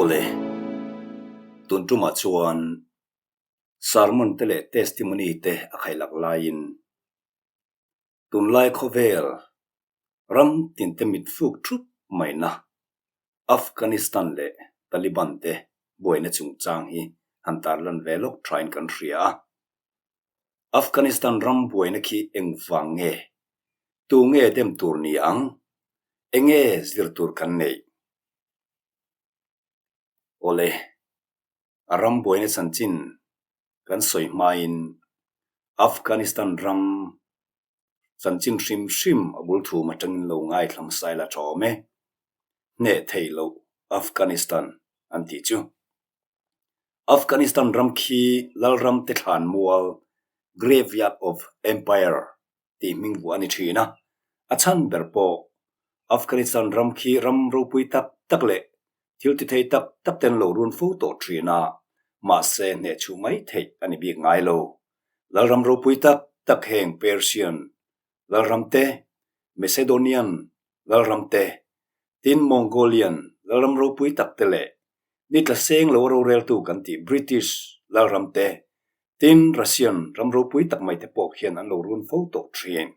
Awle, tun tumah chuan sermon te leh testimony te a khaihlak laiin tunlai khawvel ram tinte mit fuk thup maina Afghanistan leh Taliban te buaina chungchang hi han tarlan ve lawk thain kan hria a. Afghanistan ram buaina khi engvang nge? Tu nge dem tur ni ang? Enge zir tur kan neih? Awle, a ram buaina chanchin kan sawi hmain Afghanistan ram chanchin hrim hrim a bul thum atangin lo ngaithla hmasa ila tha awm e. Hneh theih loh Afghanistan an tih chu. Afghanistan ram khi Lalram te thlan mual, Graveyard of Empire, tih hming vuah a ni thin a, a chhan ber pawh Afghanistan ram khi ram ropui tak tak leh thil ti thei tak tak ten lo run fo tawh thin a, mahse hneh chhuh mai theih a ni bik ngai lo. Lalram ropui tak tak heng Persian Lalram te, Macedonian Lalram te, tin Mongolian Lalram ropui tak te leh ni tla seng lo roreltu kan tih British Lalram te, tin Russian ram ropui tak mai te pawh khian an lo run fo tawh thin.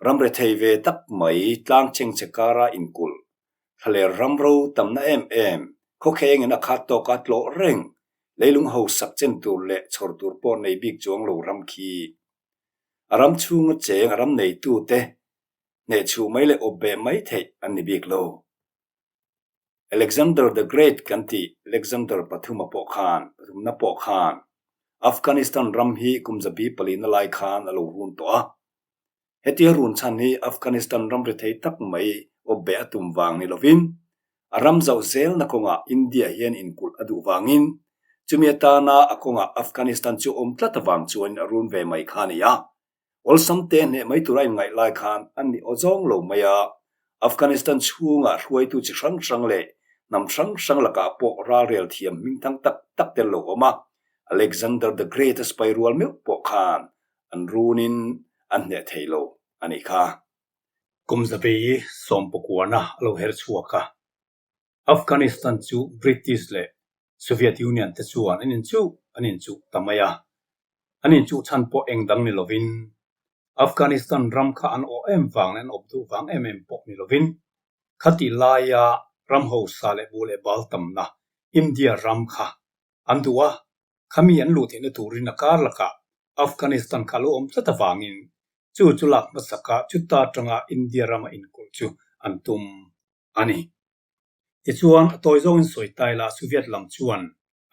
Ram rethei ve tak mai tlang chengchhe kara inkulh, thlaler ram ro tamna em em, khawkhengin a khat tawka tlawh reng, leilung hausak chen tur leh chhawr tur pawh nei bik chuang lo ram khi. A ram chhunga cheng a ram neitute hnehchhuh mai leh awp beh mai theih an ni bik lo. Alexander the Great kan tih Alexander pathuma pawh khan, pathumna pawh khan Afghanistan ram hi kum zabi palina lai khan a lo run tawh a. Hetia run chhan hi Afghanistan ram rethei tak mai awp beh a tum vang ni lovin a ram zauh zelna kawngah India hian inkulh a duh vangin chumi atana a kawngah Afghanistan chu awm tlat avang chuan a run ve mai kha a ni a. Awlsam te hneh mai tura inngaih lai khan an ni aw zawng lo mai a, Afghanistan chhungah hruaitu chi hrang hrang leh hnam hrang hrang lakah pawh ralrel thiam hmingthang tak tak tel lo awm a, Alexander the Great a sipai rual meuh pawh khan an runin an hneh thei lo a nih kha. Kum zabi sawmpakuana a lo her chhuak a, Afghanistan chu British leh Soviet Union te chuan an inchuh an inchuh ta mai a. An inchuh chhan pawh eng dang ni lovin Afghanistan ram kha an awh em vang leh an awp duh vang em em pawh ni lovin khatih laia ram hausa leh buh leh bal tamna India ram kha an duh a, khami an luh theihna turin a kar lakah Afghanistan kha a lo awm tlat avangin chu chu lak hmasaka chuta atanga India rama inkulh chu an tum a ni. Tichuan, a tawi zawngin sawi ta ila Soviet lam chuan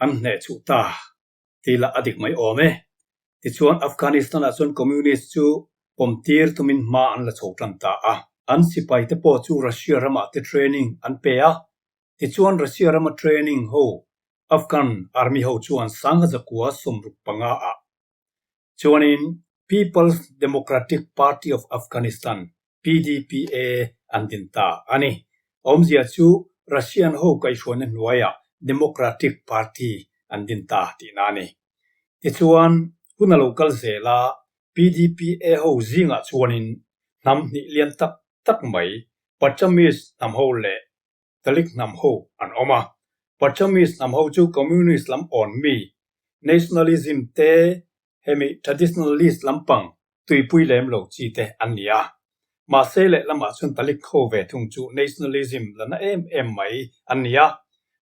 an hneh chhuh ta tih lah a dik mai awm e. Tichuan, Afghanistan-ah chuan Communist chu pawm tir tumin hma an la chho tan ta a. An sipai te pawh chu Russia ramah te training an pe a. Tichuan, Russia rama training ho Afghan army ho chuan sangha zakua 65 ah Chuanin People's Democratic Party of Afghanistan, PDPA, an din ta a ni. Awmzia chu Russian ho kaihhruaina hnuaiah Democratic Party an din ta tihna a ni. Tichuan, hun a lo kal zel a, PDPA ho zingah chuanin hnam hnih lian tak tak mai, Pachamis hnam ho leh Dalit hnam ho an awm a. Pachamis hnam ho chu Communist lam awn mi, Nationalism te hemi Traditionalist lampang tuipui lem lo chi te an ni a. Mahse lehlamah chuan Dalit ho ve thung chu Nationalism la na em em mai an ni a.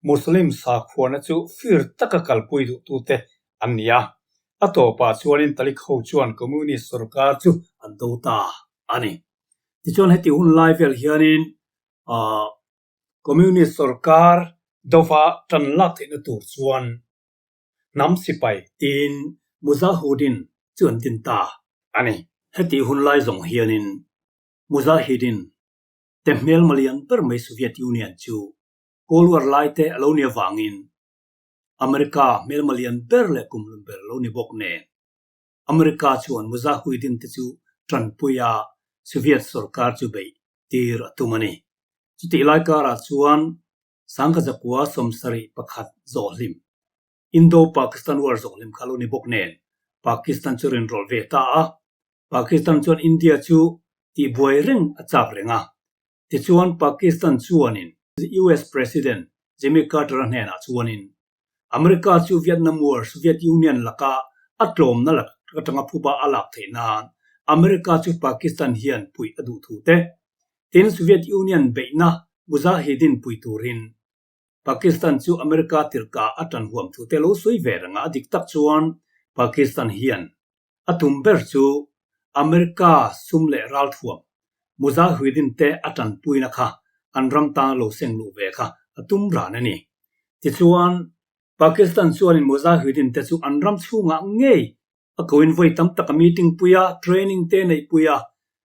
Muslim sakhuana chu fir taka kalpui duhtute an ni a. A tawpah chuanin Dalit ho chuan Communist sorkar chu an do ta a ni. Tichuan heti hun lai vel hianin Communist sorkar dova tan lak theihna tur chuan hnam sipai tiin Mujahudeen chu an din ta a ni. Hetih hun lai zawng hianin Mujahideen te hmelma lian ber mai Soviet Union chu Cold War lai te a lo ni avangin America hmelma lian ber leh kumhlun ber a lo ni bawk nen America chuan Mujahideen te chu tanpui a Soviet sorkar chu beih tir a tum a ni. Chutih lai karah chuan Sangkhajakua 71 zawhhlim, Indo-Pakistan War zawhhlim kha lo ni bawk nen Pakistan chu rinrawlh ve ta a. Pakistan chuan India chu tihbuai reng a chak reng a. Tichuan Pakistan chuanin US President. Jimmy Carter-a hnenah chuanin America chu Vietnam War Soviet Union laka a tlawmna lak atanga phuba a lak theih nan America chu Pakistan hian puih a duh thu te, tin Soviet Union beihna Mujahideen pui turin Pakistan chu America tirhka a tan huam thu te lo sawi ve reng a, a dik tak chuan Pakistan hian A tum ber chu America sum leh ralthuam Mujahideen te a tanpuina kha an ram tan lo seng luh ve kha a tum ran a ni. Tichuan, Pakistan chuanin Mujahideen te chu an ram chhungah ngei a koin vawi tam tak a meeting pui a, training te neih pui a,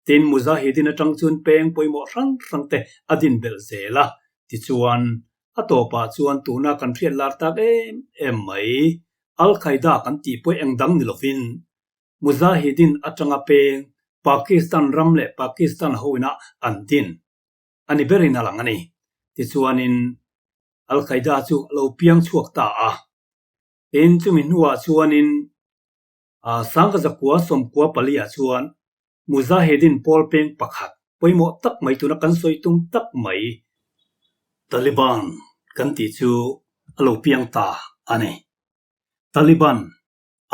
tin Mujahideen atang chuan peng pawimawh hrang hrang te a din belh zel a. Tichuan, a tawpah chuan tuna kan hriat lar tak em em mai Al-Qaeda kan tih pawh eng dang ni lovin Mujahideen atanga peng Pakistan ram leh Pakistan hoina an din a ni berin a lang a ni. Tichuanin Al-Qaeda chu a lo piang chhuak ta a. Tin, chumi hnuah chuanin Sangkazakua sawmkua paliah chuan Mujahideen pawl peng pakhat pawimawh tak mai tuna kan sawi tum tak mai Taliban kan tih chu a lo piang ta a ni. Taliban,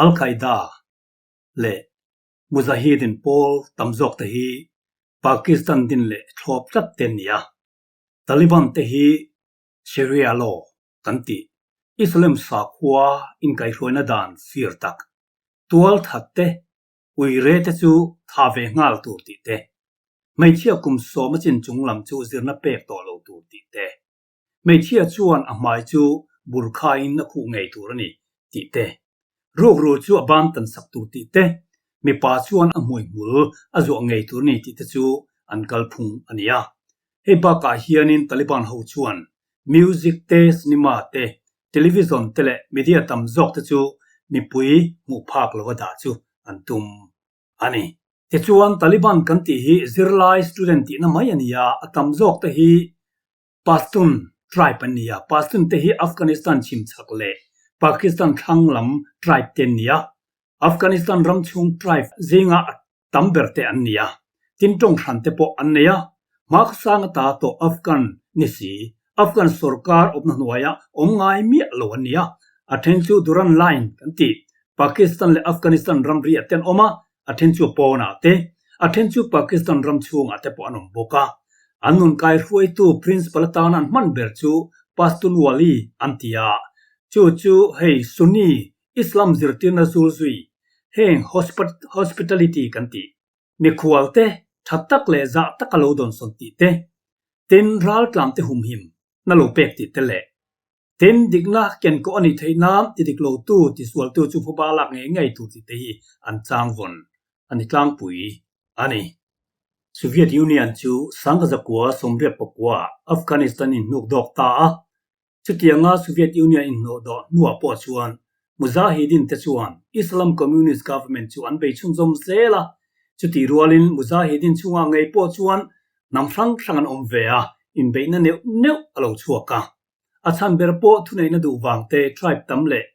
Al-Qaeda leh Mujahideen pawl tam zawk te hi Pakistan din leh thlawp tlat te an ni a. Taliban te hi Sharia law kan tih Islam sakhua inkaihhruaina dan fir tak tual that te Uire te chu tha ve nghal tur tih te, hmeichhia kum sawm a chin chung lam chu zirna pek tawh lo tur tih te, hmeichhia chuan a hmai chu burkhain a khuh ngei tur a ni tih te, rukru chu a ban tan sak tur tih te, mipa chuan a hmuihmul a zuah ngei tur a ni tih te chu an kalphung a ni a. Hei bakah hianin Taliban ho chuan music te, cinema te, television te leh media tam zawk te chu mipui hmuh phak lova dah chu an tum a ni. Tichuan Taliban kan tih hi zirlai student tihna mai a ni a, a tam zawk te hi Pashtun tribe an ni a, Pashtun te hi Afghanistan chhimchhak leh Pakistan thlang lam tribe te an ni a, Afghanistan ram chhung tribe zinga a tam ber te an ni a, tin tawng hran te pawh an nei a, hmakhasang ata tawh Afghan ni si, Afghan sorkar awmna hnuaia awm ngai miah lo an ni a, a then chu Durand Line kan ti, Pakistan leh Afghanistan ramri ah te an awm a, a then chu pawnah te, a then chu Pakistan ram chhungah te pawh an awm bawk a. An nun kaihruaitu principal atana an hman ber chu Pashtunwali an ti a, chu chu hei Sunni Islam zirtirna zul zui heng hospitality kan tih, mikhual te tha tak leh zah taka lo dawnsawn tih te, tin raltlam te humhim na lo pek tih te leh tin dikna kenkawh a nih theih nan ti dik lotu tisualtu chu phuba lak ngei ngei tur tih te hi an changvawn a ni tlangpui a ni. Soviet Union chu Sangkazakua sawmriat pakua Afghanistan in hnuk dawk ta a, Chutianga Soviet Union inhnawh dawh hnuah pawh chuan Mujahideen te chuan Islam Communist Government chu an bei chhunzawm zel a, chutih rualin Mujahideen chhungah ngei pawh chuan hnam hrang hrang an awm ve a, inbeihna neuh neuh a lo chhuak a. A chhan ber pawh thuneihna duh vang te, tribe tam leh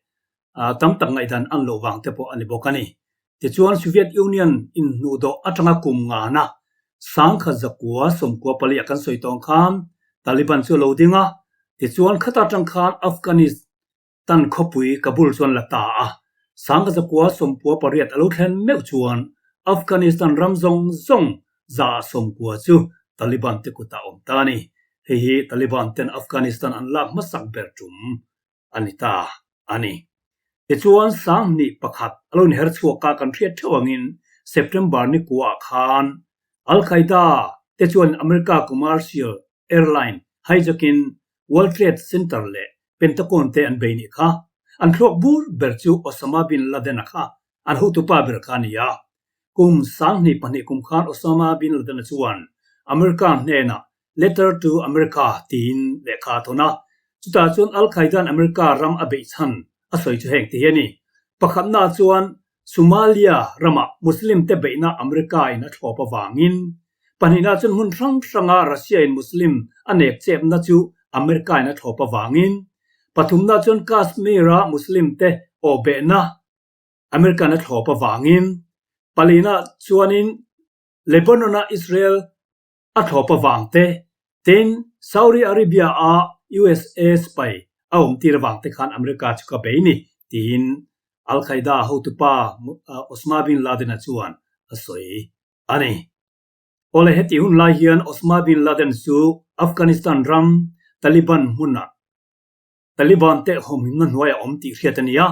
tam tak ngaihdan an loh vang te pawh a ni bawk a ni. Tichuan Soviet Union inhnuhdawh atanga kum ngana sangkhat zakua sawmkua pali a kan sawi tawng khan Taliban chu a lo ding a, tichuan khata atang khan Afghanistan khawpui Kabul chuan la ta a, sangkhat zakua sawmpua pariat a lo thlen meuh chuan Afghanistan ram zawng zawng za ah sawmkua chu Taliban te kutah a awm ta a ni. Hei hi Taliban ten Afghanistan an lak hmasak ber tum a ni ta a ni. Tichuan Sanghnih pakhat a lo inher chhuak a, kan hriat theuh angin September ni kuah khan Al Qaeda te chuan America commercial airline hijack-in World Trade Center leh Pentagon te an bei nih kha. An thluak bur ber chu Osama bin Laden-a kha an hotupa ber kha a ni a. Kum 2002 kum khan Osama bin Laden-a chuan America hnenah Letter to America tiin lehkha a thawn a, chutah chuan Al Qaeda-in America ram a beih chhan a sawi chu heng ti hi a ni. Pakhatna chuan Somalia ramah Muslim-te beihna America-in a thlawp avangin, pahnihna chuan hmun hrang hranga Russia-in Muslim a nek chepna chu America-in a thlawp avangin, pathumna chuan Kashmir-a Muslim-te awhbehna America-in a thlawp avangin, palina chuanin Lebanon-a Israel a thlawp avang te, tin Saudi Arabia-a. USA sipai a awm tir avang te khan America chu ka bei ni, tiin Al Qaeda hotupa Osama bin Laden-a chuan a sawi a ni. Awle heti hun lai hian Osama bin Laden chu Afghanistan ram Taliban hmunah Taliban te hawmhimna hnuai a awm tih hriat a ni a.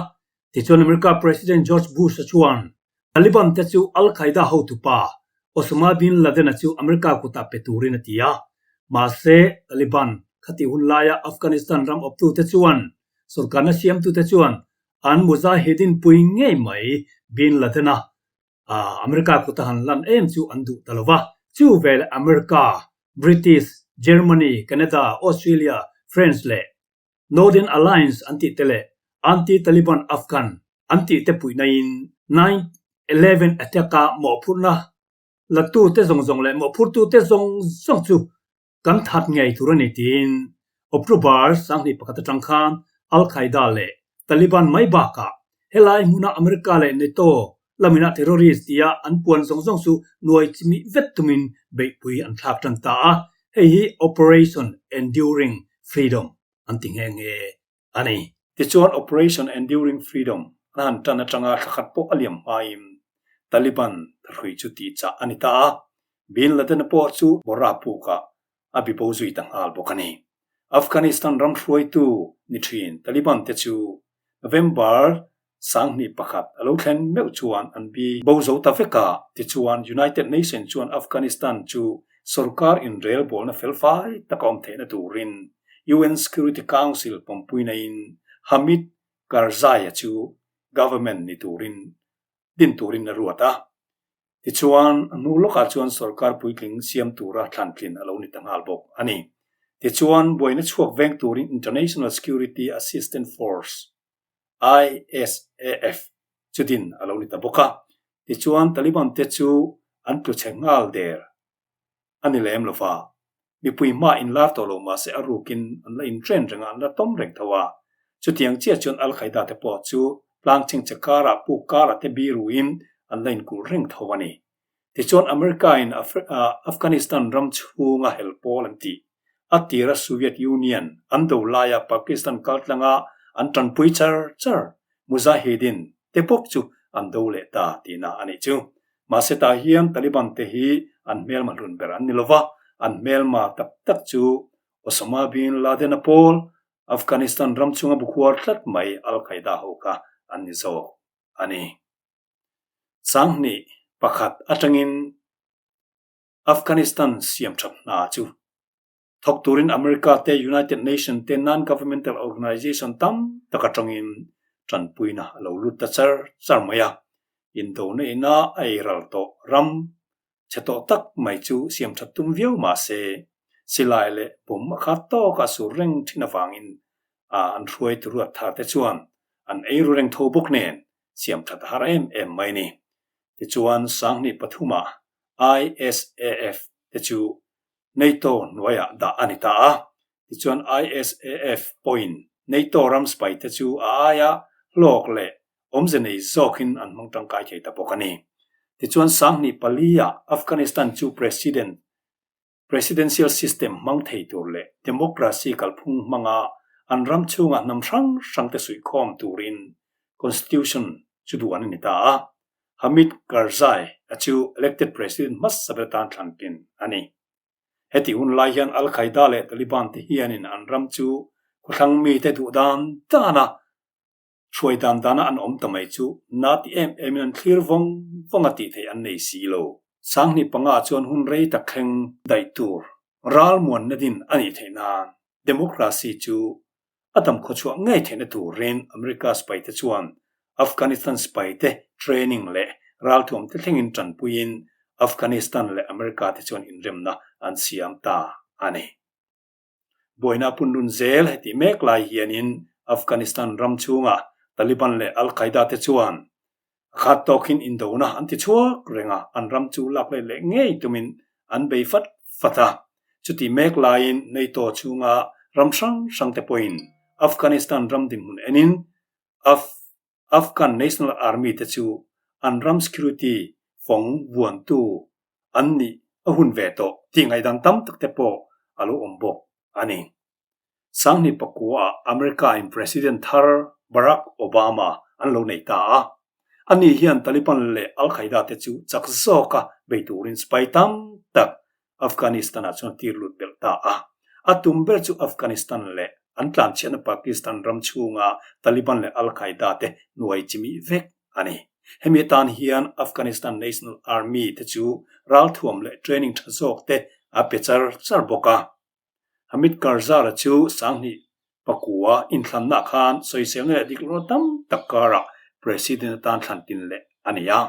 Tichuan America President George Bush-a chuan Taliban te chu Al Qaeda hotupa Osama bin Laden-a chu America kutah pe turin a ti a. Mahse, Taliban khatih hun laia Afghanistan ram awptute chuan sorkarna siamtute chuan an mujahideen pui ngei mai bin Laden-a America kuta han lan em chu an duh ta lo va. Chu veleh America, British, Germany, Canada, Australia, France leh Northern Alliance an tih te leh Anti-Taliban Afghan an tih te puihnain 9/11 attack-a mawhphurhna latute zawng zawng leh mawhphurtute zawng zawng chu Kan that ngei tur a ni tiin October 21 atang khan Al Qaeda leh Taliban mai bakah helai hmuna America leh NATO lamina terrorist tia an puan zawng zawng chu nuai chimih vet tumin beihpui an thlak tan ta a, hei hi Operation Enduring Freedom an ti nghe nghe a ni. Tichuan Operation Enduring Freedom an han tan atanga thla khat pawh a liam hmain Taliban thahrui chu tihchah a ni ta a, Bin Laden-a pawh chu Bora pukah a bibo zui ta nghal bawk a ni. Afghanistan ram hruaitu ni thin Taliban te chu November 21 a lo thlen meuh chuan an bi bo zo ta vek a, tichuan United Nation chuan Afghanistan chu sorkar inrelbawlna felfai taka awm theihna turin UN Security Council pawmpuinain Hamid Karzai-a chu government ni turin din turin a ruat a. Tichuan, a hnu lawkah chuan sorkar puitling siam tura thlantlin a lo ni ta nghal bawk a ni. Tichuan, buaina chhuak veng turin International Security Assistance Force, ISAF, chu din a lo ni ta bawk a. Tichuan, Taliban te chu an tlu chhe nghal der a ni lem lo va, mipui hma inlar tawh lo mahse a rukin an la intrain reng a, an la tawm reng tho a. Chutiang chiah chuan Al Qaeda te pawh chu tlang chhingchhe karah puk karah te biruin an la inkulh reng tho a ni. Tichuan America in Afghanistan ram chhunga hel pawl an tih a tira Soviet Union an do laia Pakistan kaltlanga an tanpui char char Mujahideen te bawk chu an do leh ta tihna a nih chu. Mahse tah hian Taliban te hi an hmelma hlun ber an ni lova, an hmelma tak tak chu Osama bin Laden-a pawl, Afghanistan ram chunga bukhuar tlat mai Al Qaeda ho kha an ni zawk a ni. 21 atangin Afghanistan siam that hna chu thawk turin America te, United Nation te, non-governmental organization tam tak atangin tanpuina a lo lut ta char char mai a. Indona ina a ei ral tawh ram chhe tawh tak mai chu siam that tum viau mah se, silai leh bomb a khat tawk a sur reng thin avangin an hruaitu ruat thar te chuan an ei ru reng tho bawk nen siam that a har em em mai ni. Tichuan 23 ah ISAF te chu NATO hnuaiah dah a ni ta a, tichuan ISAF pawhin NATO ram sipai te chu a aia hlawk leh awmze nei zawkin an hmang tangkai thei ta bawk a ni. Tichuan 24 ah Afghanistan chu President Presidential system hmang thei tur leh democracy kalphung hmanga an ram chhunga hnam hrang hrangte suihkhawm turin Constitution chu duan a ni ta a. Hamid Karzai a chu elected president hmasa ber atan thlan pin a ni. Heti hun lai hian Al Qaeda leh Taliban te hianin an ram chu khawthlang mite duh dan dana hruai dan dana an awm ta mai chu na ti em emin an thlir vawng vawng a tih theih an nei si lo. 25 chuan hun rei tak thleng daih tur ralmuanna din a nih theih nan democracy chu A dam khawchhuah ngei theihna turin America sipaite chuan Afghanistan sipaite training leh ralthuamte thlengin tanpuiin Afghanistan leh America te chuan inremna an siam ta a ni. Buaina punlun zel heti mek lai hianin Afghanistan ram chhungah Taliban leh Al-Qaeda te chuan A khat tawkin indona an ti chhuak reng a, an ram chu lak let leh ngei tumin an bei fat fat a. Chuti mek laiin NATO chhunga ram hrang hrang te pawhin Afghanistan ram dinhmun enin Afghan National Army te chu an ram security fawng vuantu an nih a hun ve tawh tih ngaihdan tam tak te pawh a lo awm bawk a ni. Sanghnih pakua ah America in President thar Barack Obama an lo nei ta a. Ani hian Taliban leh Al Qaeda te chu chak zawka bei turin sipai tam tak Afghanistan ah chuan tir lut belh ta a. A tum ber chu Afghanistan leh an tlanchhiatna Pakistan ram chhunga Taliban leh Al Qaeda te hnuai chimih vek a ni. Hemi atan hian Afghanistan National Army te chu ralthuam leh training tha zawk te a pe char char bawk a. Hamid Karzai-a chu 2004 inthlanna khan sawiselna leh dik lohna tam tak karah President atan thlan tin leh a ni a.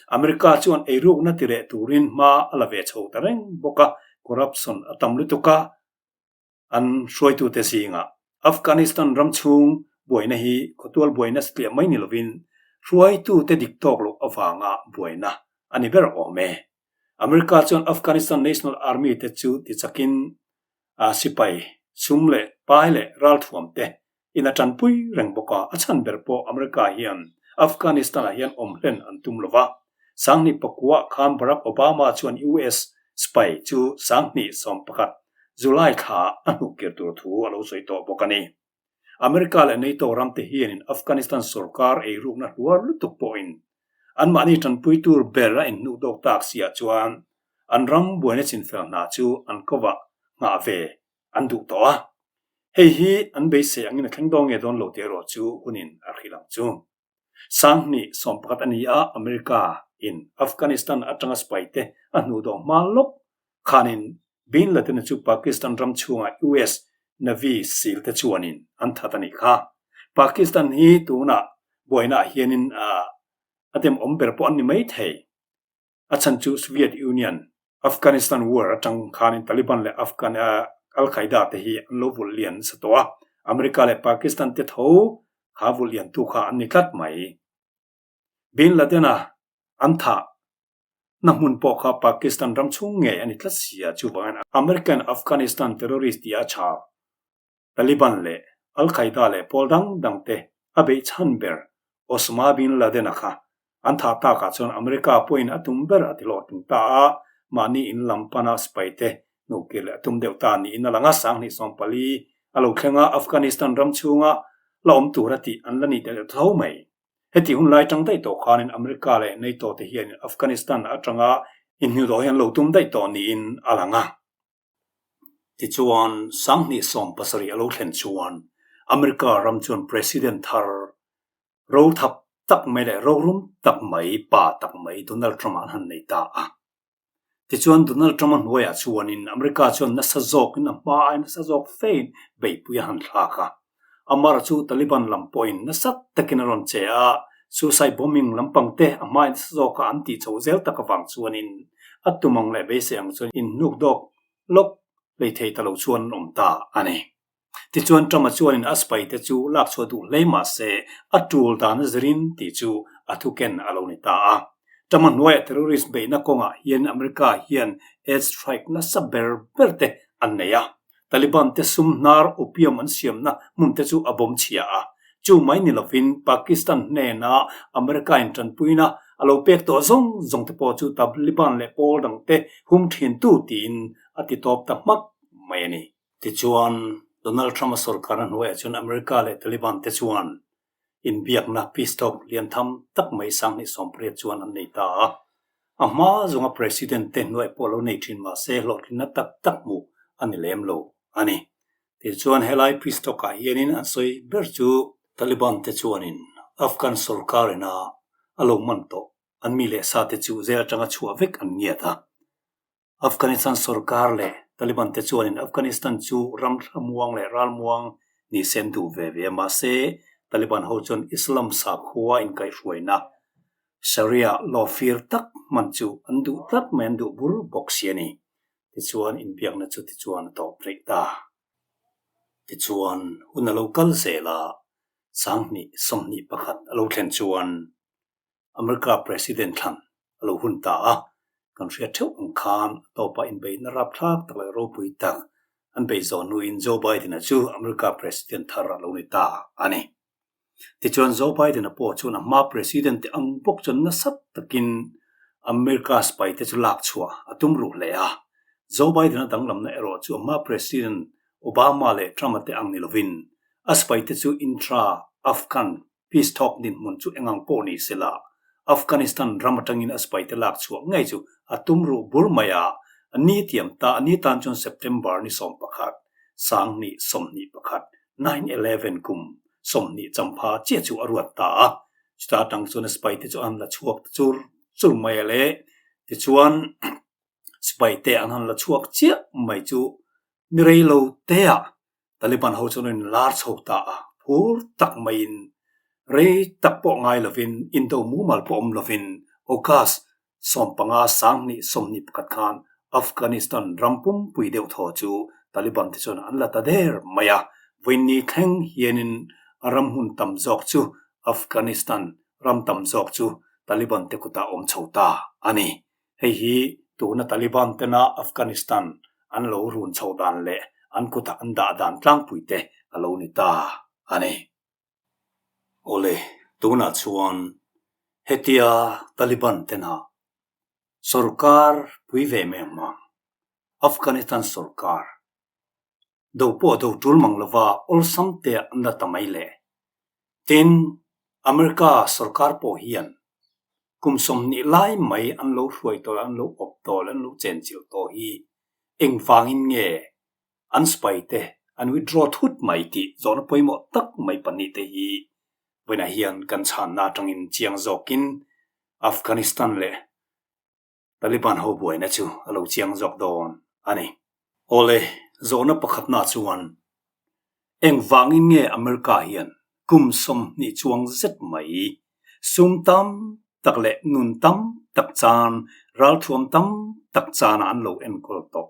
America chuan eirukna ti reh turin hma a la ve chho ta reng bawk a, corruption a tam lutuk a, an hruaitute zingah Afghanistan ram chhung buaina hi khawtual buaina satliah mai ni lovin hruaitute dik tawk loh avanga buaina a ni ber awm e. America chuan Afghanistan National Army te chu tichakin sipai sum leh pai leh ralthuam te in a tanpui reng bawk a, a chhan ber pawh America hian Afghanistan ah hian awm hlen an tum lo va. 2009 ah khan Barack Obama chuan US sipai chu 2011 July thla ah a hnuhkir tur thu a lo sawi tawh bawk a ni. America leh NATO ramte hianin Afghanistan sorkar eirukna hluar lutuk pawhin anmahni tanpui tur ber a inhnuh dawk tak siah chuan an ram buaina chinfel hna chu an kovah nghah ve an duh tawh a. Hei hi an beisei angin a thleng dawn nge dawn lo tih erawh chu hunin a hrilh ang chu. 2011 a ni a, America in Afghanistan atanga sipai te a hnuh dawh hma lawk khanin Bin Laden-a chu Pakistan ram chhunga US Navy seal te chuanin an that a nih kha. Pakistan hi tunah buainaah hianin a demawm ber pawh an ni mai thei. A chhan chu Soviet Union, Afghanistan war atang khanin Taliban leh Afghan Al Qaeda te hi an lo vulh lian nasa tawh a, America leh Pakistan te tho kha vulh lian tu kha an ni tlat mai. Bin Laden-a an thah na hmun pawh kha Pakistan ram chhung ngei a ni tlat si a, chuvangin American Afghanistan terrorist tih a chhal Taliban leh Al Qaeda leh pawl dang dang te a beih chhan ber Osama bin Laden-a kha an thah takah chuan America pawhin a tum ber a ti hlawhtling ta a, mahni in lam pana sipai te hnuhkir leh a tum deuh ta niin a lang a, 2014 a lo thleng a, Afghanistan ram chhunga la awm tura tih an la nih telh tho mai. Heti hun lai tang daih tawh khanin America leh NATO te hianin Afghanistan atanga inhnuhdawh hi an lo tum daih tawh niin a lang a. Tichuan, 2017 a lo thlen chuan America ram chuan President thar ro thap tak mai leh rorum tak mai, pa tak mai Donald Trump an han nei ta a. Tichuan, Donald Trump-a hnuaiah chuanin America chuan nasa zawkin a hma ai nasa zawk fein beihpui a han thlak a. Amar chu Taliban lam pawhin nasa takin a rawn che a, suicide bombing lampang te a hmain nasa zawka an tih chhoh zel tak avang chuanin a tum ang leh beisei ang chuan inhnukdawk lawk hleithei ta lo chuan an awm ta a ni. Tichuan Trump-a chuanin a sipaite chu lak chhuah duh hle mah se a tul dan a zirin tih chu a thuken a lo ni ta a. Trump-a hnuaiah terrorist beihna kawngah hian America hian air strike nasa ber ber te an nei a. Taliban te sum hnar opium an siamna hmun te chu a bawm chhia a. Chu mai ni lovin Pakistan hnena America in tanpuina a lo pek tawh zawng zawng te pawh chu Taliban leh pawl dang te hum thintu tiin a ti tawp ta hmak mai a ni. Tichuan, Donald Trump-a sorkarna hnuaiah chuan America leh Taliban te chuan inbiakna, peace talk, lian tham tak mai 2018 chuan an nei ta a. A hma zawnga President te hnuai pawh lo nei thin mah se hlawhtlinna tak tak hmuh a ni lem lo a ni. Tichuan, helai peace talk-ah hianin an sawi ber chu Taliban te chuanin Afghan sorkarina a lo man tawh an mi leh sa te chu zel atanga chhuah vek an ngiat a. Afghanistan sorkar leh Taliban te chuanin Afghanistan chu ram thlamuang leh ralmuang ni se an duh ve ve a, mahse Taliban ho chuan Islam sakhua inkaihhruaina Sharia law fir tak hman chu an duh tlat mai, an duh bur bawk si a ni. Tichuan inbiakna chu tichuan a tawp rih ta. Tichuan hun a lo kal zel a, 2021 a lo thlen chuan America President thlan a lo hun ta a, kan hriat theuh ang khan a tawpah inbeihna rapthlak tak leh ropui tak an beih zawh hnuin Joe Biden-a chu America President thar a lo ni ta a ni. Tichuan Joe Biden-a pawh chuan a hma President te ang bawk chuan nasa takin America sipai te chu lak chhuah a tum ruh hle a. Joe Biden-a danglamna erawh chu a hma President. Obama leh Trump-a te ang ni lovin a sipaite chu intra-Afghan peace talk dinhmun chu engang pawh ni se la, Afghanistan ram atangin a sipaite lak chhuah ngei chu a tum ruh bur mai a, a ni tiam ta a ni tan chuan September ni 11, 2021, 9/11 kum 20 champha chiah chu a ruat ta a, chuta atang chuan a sipaite chu an la chhuak ta chur chur mai a le, tichuan sipaite an han la chhuak chiah mai chu ni rei lo te ah Taliban ho chuan an inlar chho ta a, phur tak maiin rei tak pawh ngai lovin indo mumal pawh awm lovin August 15 2021 khan Afghanistan ram pumpui deuh thaw chu Taliban te chuan an la ta der mai a, vawiinni thleng hianin a ram hmun tam zawk chu Afghanistan ram tam zawk chu Taliban te kutah awm chho ta a ni. Hei hi tuna Taliban tena Afghanistan an lo run chhoh dan leh an kutah an dah dan tlangpui te a lo ni ta a ni. Awle, tunah chuan hetia Taliban tena sorkar pui ve mai ang mang, Afghanistan sorkar do pawh do tul mang lova awlsam te an la ta mai le. Tin, America sorkar pawh hian kum 20 lai mai an lo hruai tawh leh an lo awp tawh leh an lo chenchilh tawh hi engvangin nge an sipai te an withdraw thut mai tih zawhna pawimawh tak mai pahnih te hi vawiinah hian kan chhanna atangin chiang zawkin Afghanistan leh Taliban ho buaina chu a lo chiang zawk dawn a ni. Awle, zawhna pakhatna chuan engvangin nge America hian kum 20 chuang zet mai sum tam tak leh nun tam tak chan, ralthuam tam tak chana an lo enkawl tawh?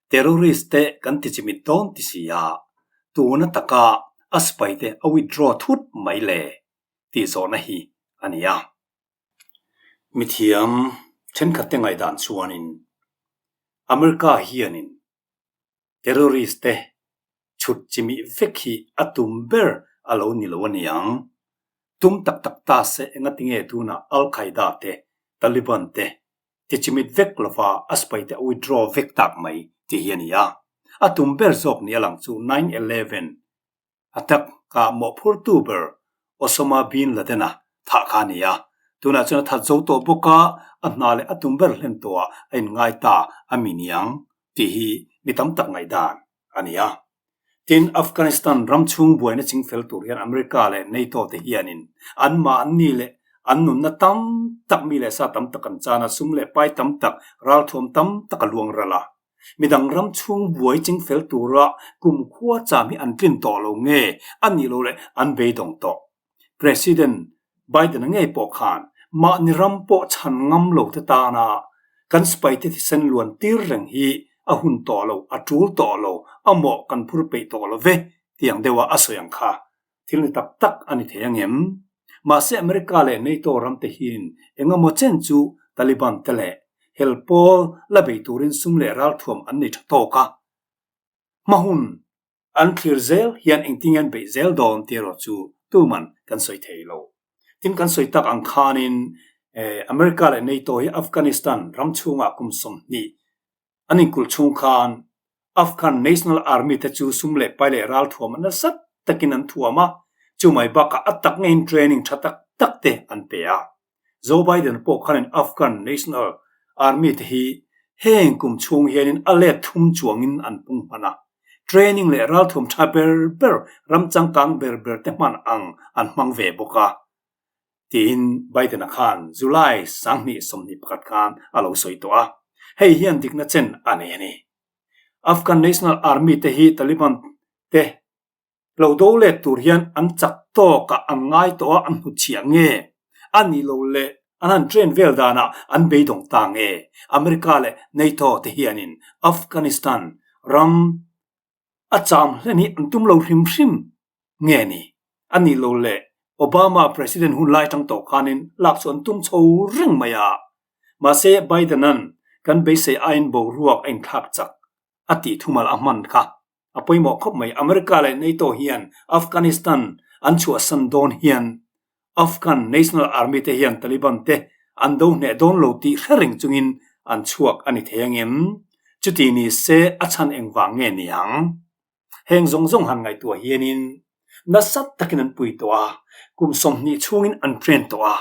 Terrorist te kan ti chimit dawn ti si a, tuna taka a sipai te a withdraw thut mai le tih zawhna hi a ni a. Mithiam thenkhatte ngaihdan chuanin America hianin terrorist te chhut chimih vek hi a tum ber a lo ni lo a niang. Tum tak tak ta se engatinge tunah Al Qaeda te, Taliban te ti chimit vek lova a sipai te a withdraw vek tak mai tih hi a ni a. A tum ber zawk ni a lang chu 9/11 A tak ah mawhphurtu ber Osama bin Laden-a thah kha a ni a, tunah chuan a that zo tawh bawk a, a hna leh a tum ber hlen tawhah a inngai ta a mi niang tih hi mi tam tak ngaihdan a ni a. Tin, Afghanistan ram chhung buaina chingfel tur hian America leh NATO te hianin anmahni leh an nunna tam tak mi leh sa tam tak an chan a, sum leh pai tam tak, ralthuam tam tak a luang ral a. Midang ram chhung buai chingfel tura kumkhua cham hi an tlin tawh lo nge a nih loh leh an beidawng tawh. President Biden-a ngei pawh khan mahni ram pawh chhan ngam lo te tana kan sipaite thisen luan tir reng hi a hun tawh lo, a tul tawh lo, a mawh kan phur peih tawh lo ve tiang deuha a sawi ang kha. Thil ni tak tak a ni thei ang em? Mahse America leh NATO ram te hian engemaw chen chu Taliban te leh hel pawl la bei turin sum leh ralthuam an nei tha tawk a. Hma hun an thlir zel hian engtin nge an beih zel dawn tih erawh chu tuman kan sawi thei lo. Tin kan sawi tak ang khanin America leh NATO hi Afghanistan ram chhungah kum 20 An inkulh chhung khan Afghan National Army te chu sum leh pai leh ralthuam a nasa takin an thuam a, chumai bakah a tak ngeiin training tha tak tak te an pe a. Joe Biden pawh khanin Afghan National Army te hi heng kum chhung hianin a let thum chuangin an pung hman a, training leh ralthuam tha ber ber ram changkang ber ber te hman ang an hmang ve bawk a. Tiin Biden-a khan July 2021 khan a lo sawi tawh a, hei hian dikna chen a nei a ni. Afghan National Army te hi Taliban te lo do let tur hian an chak tawkah an ngai tawh a, an hnutchhiah nge? A nih lo leh an han train vel danah an beidawng ta nge? America leh NATO te hianin Afghanistan ram A cham hlen hi an tum lo hrim hrim nge ni? A nih lo le, Obama President hun lai tang tawh khanin lak chu an tum chho reng mai a. Mahse, Biden-a'n kan beisei aiin boruak a inthlak chak a tih thumal a hman kha a pawimawh khawp mai. America leh NATO hian Afghanistan an chhuahsan dawn hian Afghan National Army te hian Taliban te an do hneh dawn lo tih hre reng chungin an chhuak a ni thei ang em? Chuti ni se a chhan engvang nge ni ang? Heng zawng zawng han ngaihtuah hianin nasa takin an pui tawh a, kum 20 chhungin an train tawh a.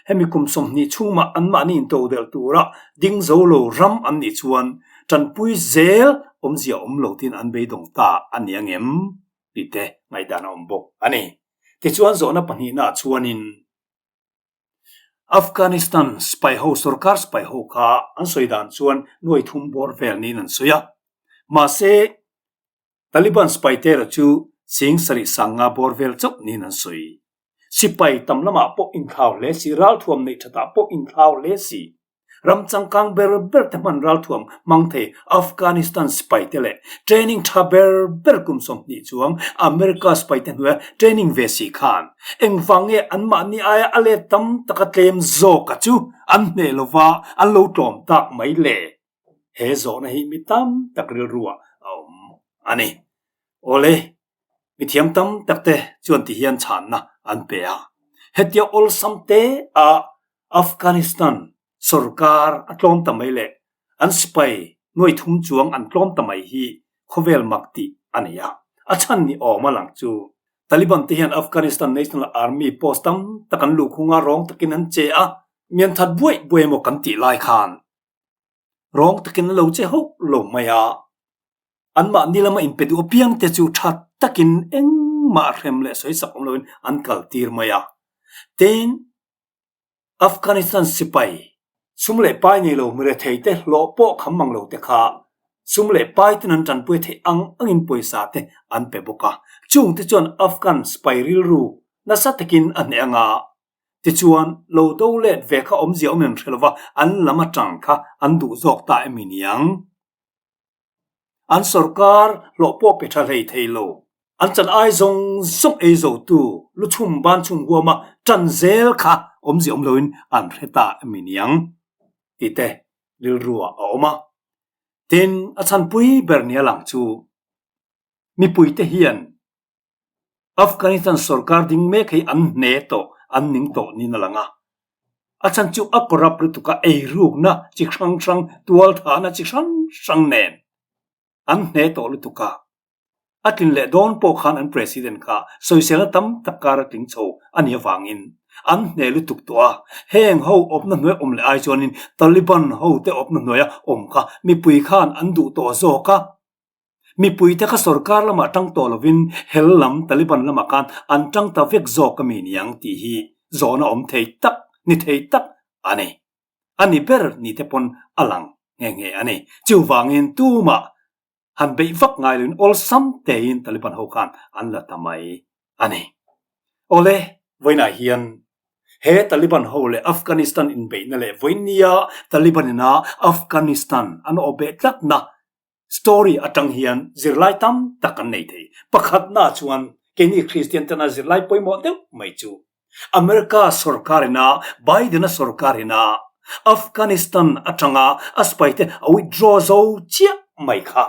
Hemi kum 20 chhungmah anmahni intodelh tura ding zo lo ram an nih chuan tanpui zel awmzia awm lo tiin an beidawng ta a ni ang em? tih te ngaihdan a awm bawk a ni. Tichuan zawhna pahnihnaah chuanin Afghanistan sipai ho sorkar sipai ho kha an sawi dan chuan nuai thum bawr vel niin an sawi a. Mahse, Taliban sipai te erawh chu ching sarih sanga bawr vel chauh niin an sawi. Sipai tam lamah pawh inthlau hle si, ralthuam neih thatah pawh inthlau hle si. Ram changkang ber ber te hman ralthuam hmang thei Afghanistan sipai te leh training tha ber ber kum 20 chuang America sipai te hnuaia training ve si khan engvang nge anmahni aia a let tam taka tlem zawka chu an hneh lova an lo tlawm tak mai le? He zawhna hi mi tam tak rilruah a awm a ni. Awle, mithiam tam tak te chuan ti hian chhanna an pe a. Hetia awlsam te a Afghanistan sorkar a tlawm ta mai leh an sipai nuai thum chuang an tlawm ta mai hi khawvel mak tih a ni a. A chhan ni awm a lang chu Taliban te hian Afghanistan National Army post tam tak an luhkhung a, rawng takin an che a, mian that buaih buaih emaw kan tih lai khan Rawng takin a lo che hauh lo mai a, anmahni lama inpe duh apiang te chu tha takin engmah hrem leh sawi sak awm loin an kal tir mai a. Tin, Afghanistan sipai sum leh pai nei lo mirethei te hlawh pawh kham mang lo te kha sum leh pai ten an tanpui theih ang angin pawisa te an pe bawk a. Chung te chuan Afghan sipai rilru nasa takin a hneh anga Tichuan, lo do let ve kha awmzia awm em hre lova an lam atang kha an duh zawk ta emi niang? An sorkar hlawh pawh pe tha hlei thei lo. An chan ai zawng zawng ei zotu lu chhum ban chhum huama tan zel kha awmzia awm loin an hre ta emi niang? Tih te rilruah a awm a. Tin, a chhanpui ber nia lang chu mipuite hian Afghanistan sorkar ding mek hi an hne tawh, an ning tawh niin a lang a. A chhan chu a corrupt lutuk a, eirukna chi hrang hrang, tualthahna chi hrang hrang nen an hne tawh lutuk a. A tlin leh dawn pawh khan an president kha sawiselna tam tak kar a tling chho a nih avangin an hne lutuk tawh a. Heng ho awpna hnuai awm leh ai chuanin Taliban ho te awpna hnuaia awm kha mipui khan an duh tawh zawk a. Mipuite kha sorkar lamah tang tawh lovin hel lam Taliban lamah khan an tang ta vek zawk a mi niang tih hi zawhna awm thei tak, ni thei tak a ni. A ni ber ni te pawn a lang nghe nghe a ni. Chuvangin tumah han beih vak ngai loin awlsam tein Taliban ho khan an la ta mai a ni. Awle, vawiinah hian he Taliban ho leh Afghanistan inbeihna leh vawinia Taliban ina Afghanistan an awhbeh tlatna Story atang hian zirlai tam tak an nei thei. Pakhatna chuan keini Kristian tana zirlai pawimawh deuh mai chu America sorkar ina Biden-a sorkar ina Afghanistan atanga a sipaite a withdraw zo chiah mai kha.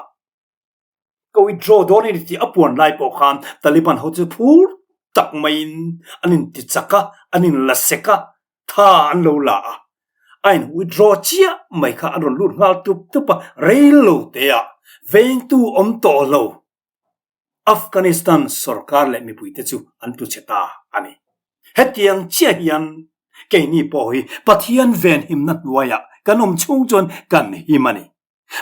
Ka withdraw dawn a ni tih a puan lai pawh khan Taliban ho chu phur tak maiin an inti chak a, an inla sek a, Tha an lo la a, a in withdraw chiah mai kha an rawn lut nghal tup tup a, rel lo te ah vengtu awm tawh lo Afghanistan sorkar leh mipui te chu an tlu chhe ta a ni. Hetiang chiah hian keini pawh hi Pathian venhimna hnuaiah kan awm chhung chuan kan him a ni.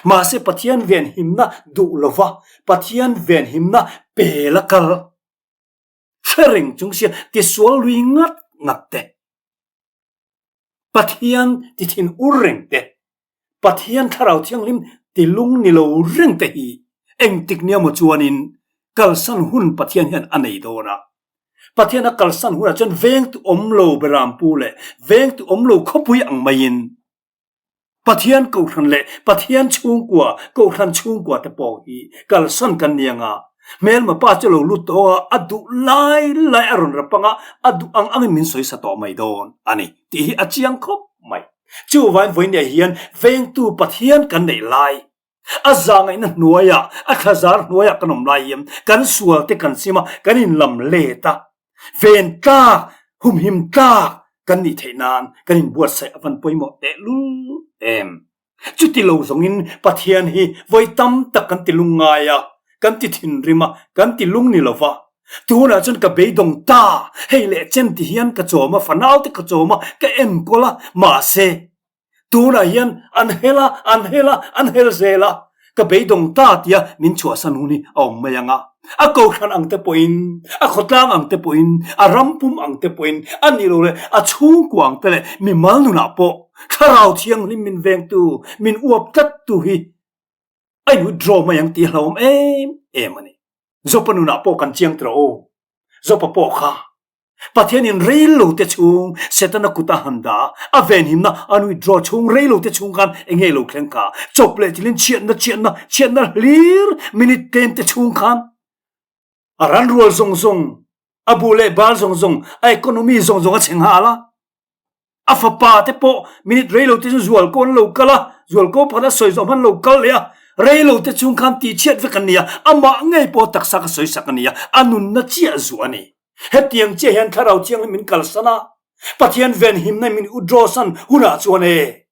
Mahse Pathian venhimna duh lova Pathian venhimna pel a kal. Hre reng chung sia tisual lui ngat ngat te, Pathian ti thin ur reng te, Pathian Thlarau Thianghlim ti lung ni lo reng te hi engtik nia maw chuanin kalsan hun Pathian hian a nei dawn a. Pathian a kalsan hunah chuan vengtu awm lo Berampu leh vengtu awm lo khawpui ang maiin Pathian Kohhran leh Pathian chhungkua, Kohhran chhungkua te pawh hi kalsan kan ni anga, hmelma pa chu lo lut tawh a, a duh lai lai a rawn rap anga, a duh ang angin min sawi sa tawh mai dawn a ni tih hi a chiang khawp mai. Chuvain vawinia hian vengtu Pathian kan neih lai, a zahngaihna hnuaiah, a thlazar hnuaiah kan awm lai hian kan sual te kan sim a, kan inlam let a, Ven tlak, humhim tlak kan nih theih nan kan inbuatsaih a van pawimawh tehlul em. Chuti lo zawngin Pathian hi vawi tam tak kan ti lungngai a, kan ti thinrim a, kan ti lung ni lo va. Tunah chuan ka beidawng ta, hei leh chen ti hian ka chawm a, fanau te ka chawm a, ka enkawl a, mahse, tunah hian an hel a, an hel a, an hel zel a, ka beidawng ta tia min chhuahsan hun hi a awm mai ang a. A kohhran ang te pawhin, a khawtlang ang te pawhin, a ram pum ang te pawhin, a nih loh leh a chhungkua ang te leh mimal nunah pawh Thlarau Thianghlim min vengtu, min uap tlattu hi a in withdraw mai ang tih a hlauhawm em em a ni. Jopa nunah pawh kan chiang tawh aw. Jopa pawh kha Pathianin rei lo te chhung Setana kut a han dah a, a venhimna an withdraw chhung rei lo te chhung khan eng nge lo thleng kha? Chawp leh thilin chhiatna chhiatna chhiatna hlir minute tlem te chhung khan a ran rual zawng zawng, a buh leh bal zawng zawng, a economy zawng zawng a chhe nghal a. A fapa te pawh minute rei lo te chu zualko an lo kal a, zualko pakhat a sawi zawh hman lo kal leh a, rei lo te chung khan tihchhiat vek an ni a, amah ngei pawh taksa ka sawi sak a ni a, a nunna chiah zuah a ni. Hetiang chiah hian Thlarau Thianghlim min kalsan a, Pathian venhimna min withdraw-san hunah chuan e,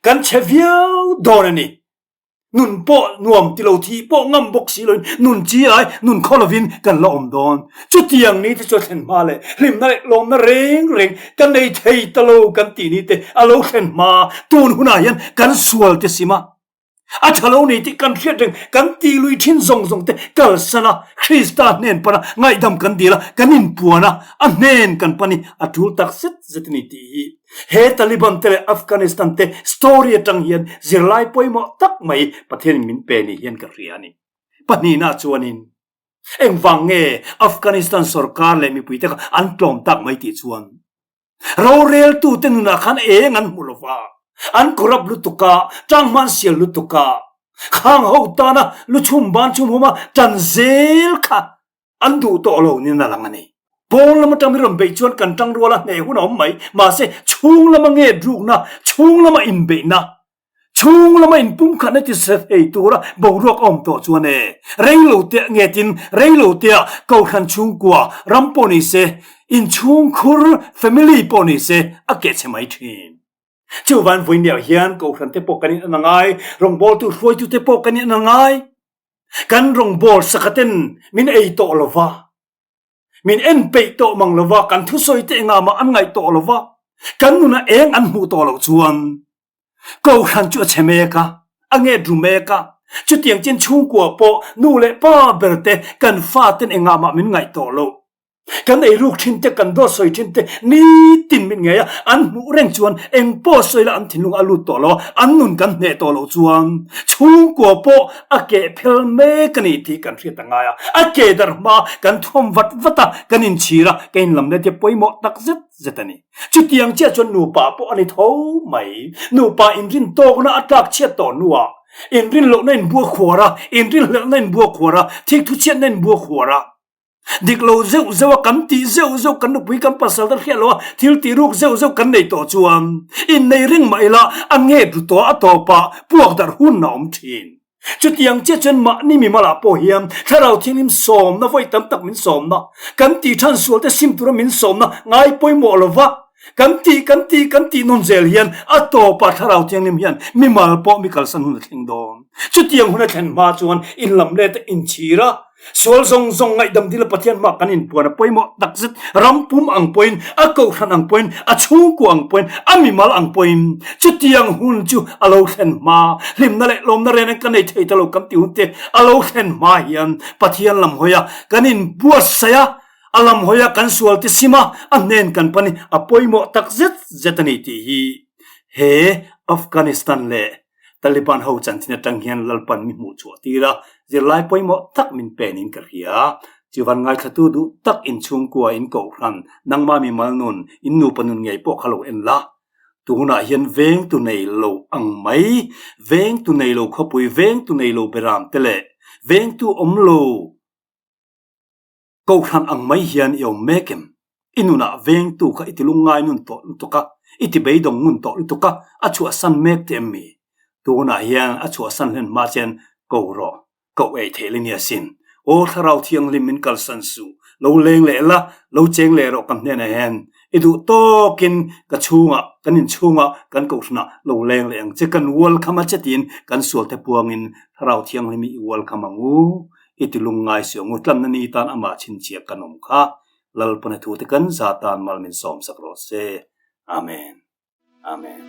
kan chhe viau dawn a ni. Nun pawh nuam ti lo, thih pawh ngam bawk si loin nun chi ai, nun khaw lovin kan la awm dawn. Chutiang ni te chu a thlen hma leh hlimna leh lawmna reng reng ka nei thei ta lo kan tih ni te a lo thlen hma. Tun hunah hian kan sual te sim a, a tha lo nei tih kan hriat reng, kan tih lui thin zawng zawng te kalsan a, Krista hnen pana ngaihdam kan dil a, kan inpuan a, a hnen kan pan hi a tul tak zet zet a ni tih hi. He Taliban te leh Afghanistan te story atang hian zirlai pawimawh tak mai Pathianin min pe ni hian ka hria a ni. Pahnihna chuanin engvang nge Afghanistan sorkar leh mipuite kha an tlawm tak mai tih chuan roreltute nunah khan eng an hmu lova, an corrupt lutuk a, tanghman sial lutuk a, khang ho tana lu chhum ban chhum huma tan zel kha An duh tawh lo nin a lang a ni. Pawn lam atang mi rawn beih chuan kan tang rual a hneh hun a awm mai. Mahse, chhung lama nge drukna, chhung lama inbeihna, chhung lama inpumkhatna ti se thei tura boruak a awm tawh chuan e, rei lo te ngetin rei lo tea kohhran chhungkua ram pawh ni se, inchhungkhur, family, pawh ni se a kehchhe mai thin. Chuvan vawiin hian kohhran te pawh kan in an a ngai, rawngbawltu hruaitute pawh kan in an a ngai. Kan rawngbâwl sakhaten min ei tawh lo va, min en peih tawh mang lo va, kan thusawi te engah mah an ngaih tawh lo va, kan nunah eng an hmuh tawh loh chuan Kohhran chu a chhe mek a, a nget ru mek a. Chutiang chin chhungkua pawh nu leh pa ber te kan faten engah mah min ngaih tawh loh. Kan eiruk thin te, kan dawt sawi thin te nitin min ngei a, an hmuh reng chuan eng pawh sawi la an thinlung a lut tawh lo a, an nun kan hneh tawh loh chuan chhungkua pawh a keh phel mek a ni tih kan hriat a ngai a, a keh darh hma kan thuam vat vat a, kan inchhir a, kan inlam let hi pawimawh tak zet zet a ni. Chutiang chiah chuan nupa pawh a ni tho mai, nupa inrin tawkna a tlak chhiat tawh hnuah inrin lohna inbua khuar a, inrinhlelhna inbua khuar a, thikthu chhiatna inbua khuar a, Dik lo zeuh zeuh a kan tih zeuh zeuh kan nupui kan pasal te hriat lo a thil tih ruk zeuh zeuh kan nei tawh chuan innei reng mah ila a nget ru tawh a tawpah puak darh hun a awm thin. Chutiang chiah chuan mahni mimalah pawh hian Thlarau Thianghlim sawmna vawi tam tak min sawmna, kan tih than sual te sim tura min sawmna ngai pawimawh lova kan tih kan tih kan tih nawn zel hian a tawpah Thlarau Thianghlim hian mimal pawh mi kalsan hun a thleng dawn. Chutiang hun a thlen hma chuan inlamlet a inchhir a. Sual zawng zawng ngaihdam dil a Pathian hmah kan inpuan a pawimawh takzet. Ram pum ang pawhin, a kohhran ang pawhin, a chhungkua ang pawhin, a mimal ang pawhin chutiang hun chu a lo thlen hma. Hlimna leh lawmna reng reng kan nei thei ta lo kan ti hun te a lo thlen hma hian Pathian lam hawi a kan inbuatsaih a, a lam hawi a kan sual ti sim a, a hnen kan pan hi a pawimawh takzet zet a ni tih hi he Afghanistan leh Taliban ho chanchin atang hian Lalpan mi hmuh chhuah tir a, zirlai pawimawh tak min pen in ka hria. Chuvan ngaithlatu duh tak in chhungkua in kohhran, nangmah mi mal nun, in nupa nun ngei pawh kha lo en la. Tunah hian vengtu nei lo ang mai, vengtu nei lo khawpui, vengtu nei lo beram te leh vengtu awm lo, Kohhran ang mai hian i awm mek em? I nunah vengtu kha i ti lungngai nun tawh lutuk a, i ti beidawng ngun tawh lutuk a, a chhuahsan mek te em mi? Tunah hian a chhuahsan hlen hma chuan ko rawh, koh ei theih la nia sin. Aw Thlarau Thianghlim min kalsan suh, lo leng leh la, lo cheng leh rawh ka hnenah hian. I duh tawkin ka chhungah, kan inchhungah, kan kohhranah lo leng leh ang che, kan welcome a che tiin kan sualte puangin Thlarau Thianghlim hi i welcome ang u. I ti lungngai si ang u, tlanna ni tan amah chhinchhiah kan awm kha Lalpana thute kan za tan mal min sawmsak rawh se. Amen. Amen.